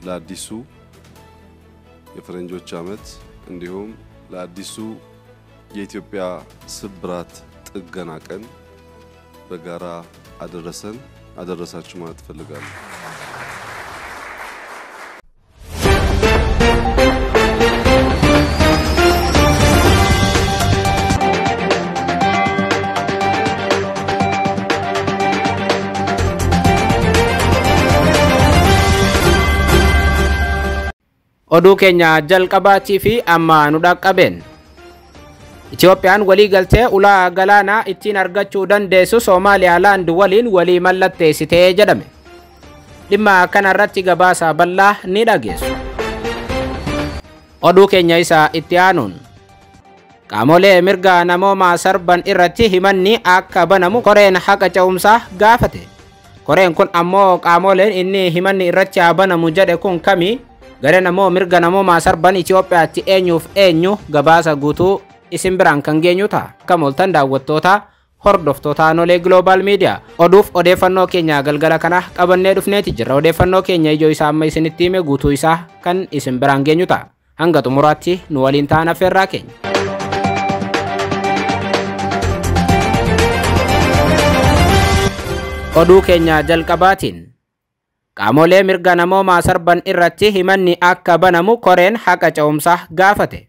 ለአዲሱ የፈረንጆች ዓመት እንዲሁም ለአዲሱ የኢትዮጵያ ስብራት ጥገና ቀን በጋራ አደረሰን አደረሳችሁ ማለት እፈልጋለሁ። Oduu keenya jalqabaatii fi amma nu dhaqqabeen. Itoophiyaan walii galtee ulaa galaanaa ittiin argachuu dandeessu Somaaliyaalaand waliin walii mallatteessitee jedhame. Dhimma kanarratti gabaasa bal'aa ni dhageessu. Oduu keenya isa itti aanuun. Qaamolee mirga namoomaa sarban irratti himanni akka banamu koreen haqa ce'umsaa gaafate. Koreen kun ammoo qaamoleen inni himanni irratti haa banamu jedhe kun kami? Gareen ammoo mirga namoomaa sarban Itoophiyaatti eenyuuf eenyu gabaasa guutuu isin biraan kan geenyu ta'a. Akkam ooltan daawwattoota hordoftoota Aanolee Global Media oduuf odeeffannoo keenya galgala kana qabannee dhufneeti jirra. Odeeffannoo keenya ijoo isaa amma isinitti hime guutuu isaa kan isin biraan geenyu ta'a. Hanga xumuraatti nu waliin ta'an affeerraa keenya. Oduu keenya jalqabaatiin. Qaamolee mirga namoomaa sarban irratti himanni akka banamu koreen haqa ce'umsaa gaafate.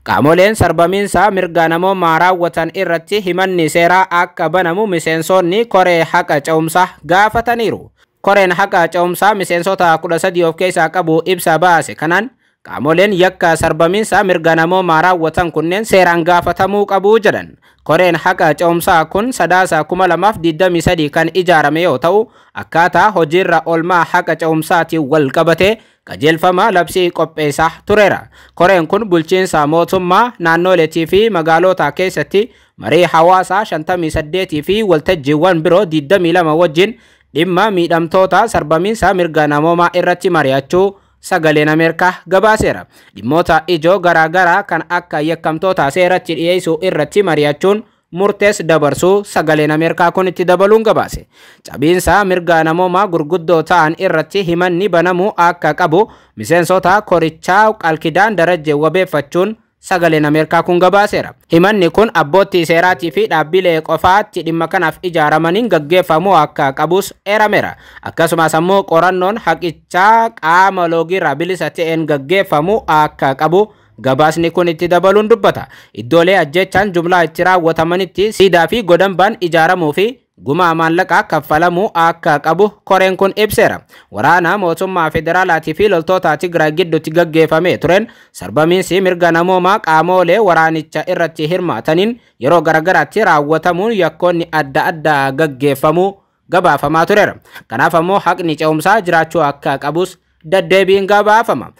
Qaamoleen sarbamiinsa mirga namoomaa raawwatan irratti himanni seeraa akka banamu miseensonni koree haqa ce'umsaa gaafataniiru. Koreen haqa ce'umsaa miseensota 13 of keessaa qabu ibsa baase kanaan qaamoleen yakka sarbamiinsa mirga namoomaa raawwatan kunneen seeraan gaafatamuu qabu jedhan. Koreen haqa ce'umsaa kun Sadaasa 2023 kan ijaarame yoo ta'u akkaataa hojiirra oolmaa haqa ce'umsaatiin wal qabate qajeelfama labsii qopheessaa tureera. Koreen kun bulchiinsa mootummaa naannoleetii fi magaalota keessatti marii hawaasaa 58 fi waltajjiiwwan biroo 22 wajjin dhimma miidhamtoota sarbamiinsa mirga namoomaa irratti mari'achuu sagaleen Ameerikaa gabaaseera. Dhimmoota ijoo garaagaraa kan akka yakkamtoota seeratti dhiyeessuu irratti mari'achuun murtees dabarsuu sagaleen Ameerikaa kun itti dabaluun gabaase. Cabiinsa mirga namoomaa gurguddoo ta'an irratti himanni banamuu akka qabu miseensota korichaa Qalkidaan Darajjee wabeeffachuun sagaleen Ameerikaa kun gabaaseera. Himanni kun abbootii seeraatii fi dhaabbilee qofaatti dhimma kanaaf ijaaramaniin gaggeeffamuu akka qabus eerameera. Akkasumas ammoo qorannoon haqichaa qaama loogiirraa bilisa ta'een gaggeeffamuu akka qabu gabaasni kun itti dabaluun dubbata. Iddoolee ajjechaan jumlaa itti raawwatamanitti siidaa fi godambaan ijaaramuu fi gumaa maallaqaa kaffalamuu akka qabu koreen kun ibseera. Waraana mootummaa federaalaatii fi loltoota Tigraay gidduutti gaggeeffamee tureen sarbamiinsi mirga namoomaa qaamolee waraanicha irratti hirmaataniin yeroo garagaraatti raawwatamuun yakkoonni adda addaa gaggeeffamuu gabaafamaa tureera. Kanaaf ammoo haqni ce'umsaa jiraachuu akka qabus deddeebiin gabaafama.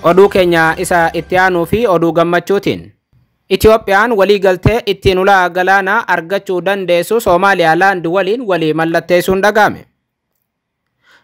Oduu keenya isa itti aanuu fi oduu gammachuutiin. Itoophiyaan walii galtee ittiin ulaa galaanaa argachuu dandeessu Somaaliyaalaand waliin walii mallatteessuun dhaga'ame.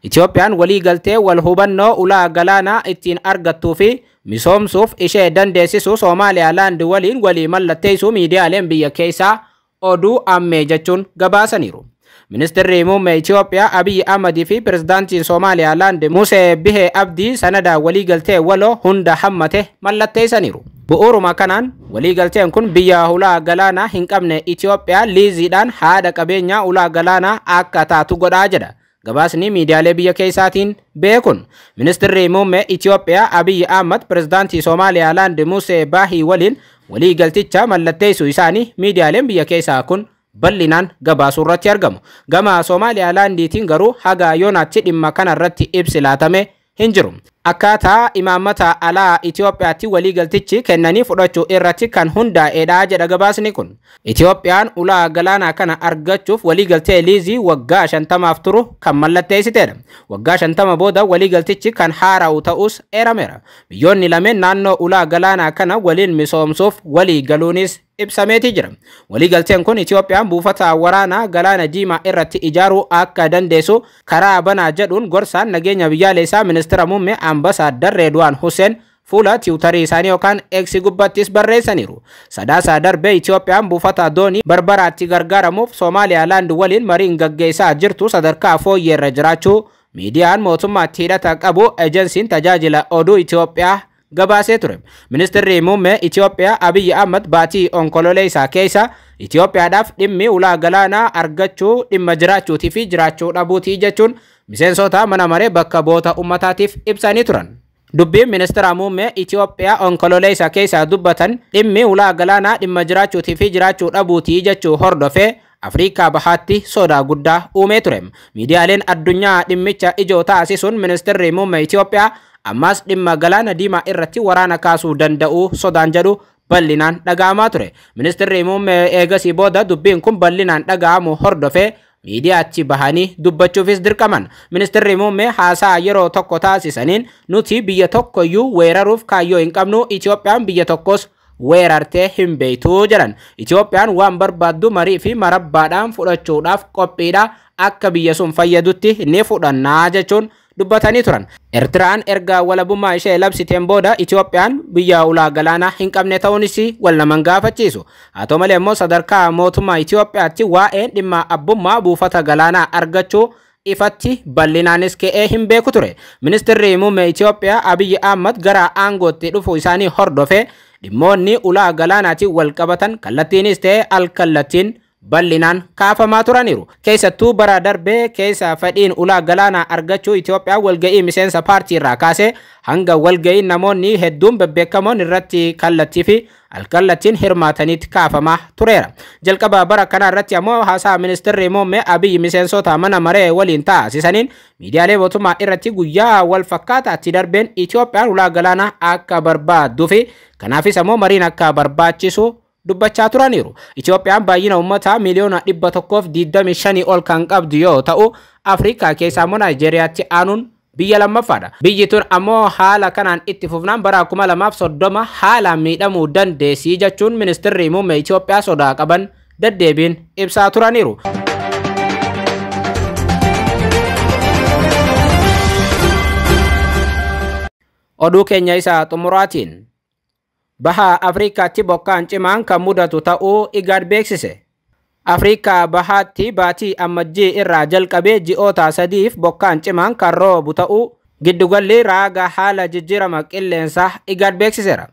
Itoophiyaan walii galtee wal hubannoo ulaa galaanaa ittiin argattuu fi misoomsuuf ishee dandeessisu Somaaliyaalaand waliin walii mallatteessuu miidiyaaleen biyya keessaa oduu ammee jechuun gabaasaniiru. Ministeerri muummee Itoophiyaa Abiyyi Ahmad fi pirezidaantiin Somaaliyaalaand Musee Bihee Abdii sanada waliigaltee waloo hunda hammate mallatteessaniiru. Bu'uuruma kanaan waliigalteen kun biyya ulaa galaanaa hin qabne Itoophiyaa liiziidhaan haadha qabeenyaa ulaa galaanaa akka taatu godhaa jedha. Gabaasni miidiyaalee biyya keessaatiin beekun. Ministeerri muummee Itoophiyaa Abiyyi Ahmad pirezidaantii Somaaliyaalaand Musee Baahii waliin waliigalticha mallatteessuu isaanii miidiyaaleen biyya keessaa kun bal'inaan gabaasuu irratti argamu. Gama Somaaliyaalaandiitiin garuu haga yoonaatti dhimma kanarratti ibsi laatame hin jiru. Akkaataa imaammata alaa Itoophiyaatti waliigaltichi kennanii fudhachuu irratti kan hundaa'edha jedha gabaasni kun. Itoophiyaan ulaa galaanaa kana argachuuf waliigaltee liizii waggaa 50 turu kan mallatteessiteedha. Waggaa 50 booda waliigaltichi kan haara'u ta'us eerameera. Biyyoonni lameen naannoo ulaa galaanaa kana waliin misoomsuuf walii galuunis ibsameeti jira. Waliigalteen kun Itoophiyaan buufata waraanaa galaana Diimaa irratti ijaaruu akka dandeessu karaa banaa jedhuun gorsaan nageenya biyyaalessaa ministeera muummee Ambasaaddar Reedwaan Hussein fuula Tiwutarii isaanii yookaan X gubbattis barreessaniiru. Sadaasaa darbee Itoophiyaan buufata doonii Barbaraatti gargaaramuuf Somaaliyaalaand waliin mariin gaggeessaa jirtu sadarkaa fooyyeerra jiraachuu miidiyaan mootummaatti hidhata qabu ejensiin tajaajila oduu Itoophiyaa gabaasee ture. Ministeerri muummee Itoophiyaa Abiyyi Ahmad baatii Onkololeessaa keessa Itoophiyaadhaaf dhimmi ulaa galaanaa argachuu dhimma jiraachuutii fi jiraachuu dhabuutii jechuun miseensota mana maree bakka bu'oota uummataatiif ibsanii turan. Dubbiin ministeera muummee Itoophiyaa Onkololeessaa keessa dubbatan dhimmi ulaa galaanaa dhimma jiraachuutii fi jiraachuu dhabuutii jechuu hordofee Afrikaa Bahaatti sodaa guddaa uumee ture. Miidiyaaleen addunyaa dhimmicha ijoo taasisuun ministeerri muummee Itoophiyaa ammas dhimma galaana diimaa irratti waraana kaasuu danda'u sodaan jedhu bal'inaan dhaga'amaa ture. Ministeerri muummee eegasii booda dubbiin kun bal'inaan dhaga'amu hordofee miidiyaatti bahanii dubbachuufis dirqaman. Ministeerri muummee haasaa yeroo tokko taasisaniin nuti biyya tokkoyyuu weeraruuf kaayyoo hin qabnu, Itoophiyaan biyya tokkos weerartee hin beektu jedhan. Itoophiyaan waan barbaaddu marii fi marabbaadhaan fudhachuudhaaf qophiidha, akka biyya sun fayyadutti ni fudhannaa jechuun dubbatanii turan. Eertiraan erga walabummaa ishee labsiteen booda Itoophiyaan biyya ulaa galaanaa hin qabne ta'uunis wal naman gaafachiisu. Haa ta'u malee immoo sadarkaa mootummaa Itoophiyaatti waa'een dhimma abbummaa buufata galaanaa argachuu ifatti bal'inaanis ka'ee hin beeku ture. Ministeerri muummee Itoophiyaa Abiyyi Ahmad gara aangootti dhufuu isaanii hordofee dhimmoonni ulaa galaanaatiin wal qabatan kallattiinis ta'e alkallattiin bal'inaan kaafamaa turaniiru. Keessattuu bara darbee keessa fedhiin ulaa galaanaa argachuu Itoophiyaa walga'ii miseensa paartii irraa kaasee hanga walga'ii namoonni hedduun bebbeekamoon irratti kallattii fi alkallattiin hirmaataniitti kaafamaa tureera. Jalqaba bara kanaa irratti ammoo haasaa ministeerri muummee Abiyyi miseensota mana maree waliin taasisaniin miidiyaalee mootummaa irratti guyyaa wal fakkaataatti darbeen Itoophiyaan ulaa galaanaa akka barbaadduu fi kanaafis ammoo mariin akka barbaachisu dubbachaa turaniiru. Itoophiyaan baay'ina uummataa miliyoona 125 ol kan qabdu yoo ta'u, Afrikaa keessaa immoo Naayijeeriyaatti aanuun biyya lammaffaadha. Biyyi tun ammoo haala kanaan itti fufnaan bara 2030 haalaan miidhamuu dandeessii jechuun ministeerri muummee Itoophiyaa sodaa qaban deddeebiin ibsaa turaniiru. Oduu keenya isa xumuraatiin. Baha Afrikaatti bokkaan cimaan kan mudatu ta'uu IGAD beeksise. Afrikaa Bahaatti baatii Ammajjii irraa jalqabee ji'oota 3 bokkaan cimaan kan roobu ta'uu giddugalli raaga haala jijjiirama qilleensaa IGAD beeksiseera.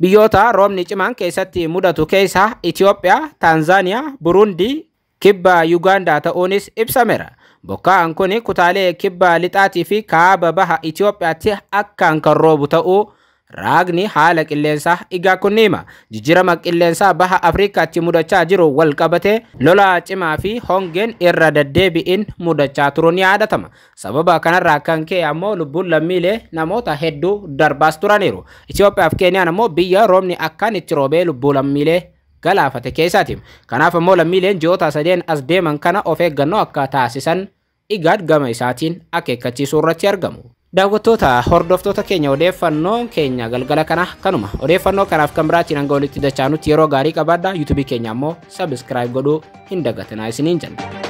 Biyyoota roobni cimaan keessatti mudatu keessaa Itoophiyaa, Taanzaaniyaa, Burundii, kibba Yuugaandaa ta'uunis ibsameera. Bokkaan kun kutaalee kibba lixaatii fi kaaba baha Itoophiyaatti akkaan kan roobu ta'uu raagni haala qilleensaa IGAD kun ni hima. Jijjiirama qilleensaa baha Afrikaatti mudachaa jiru wal qabatee lola cimaa fi hongeen irra deddeebi'in mudachaa turuun ni yaadatama. Sababa kanarraa kan ka'e ammoo lubbuun lammiilee namoota hedduu darbaas turaniiru. Itoophiyaa fi Keeniyaan ammoo biyya roobni akkaan itti roobee lubbuu lammiilee galaafate keessaati. Kanaaf ammoo lammiileen ji'oota 3 as deeman kana of eeggannoo akka taasisan IGAD gama isaatiin akeekkachiisuu irratti argamu. Daawwattoota hordoftoota keenya odeeffannoon keenya galgala kana kanuma. Odeeffannoo kanaaf kan biraatiin hanga walitti dachaanutti yeroo gaarii qabaadhaa. YouTube keenya ammoo subscribe godhuu hin dagatinaa isiniin jenna.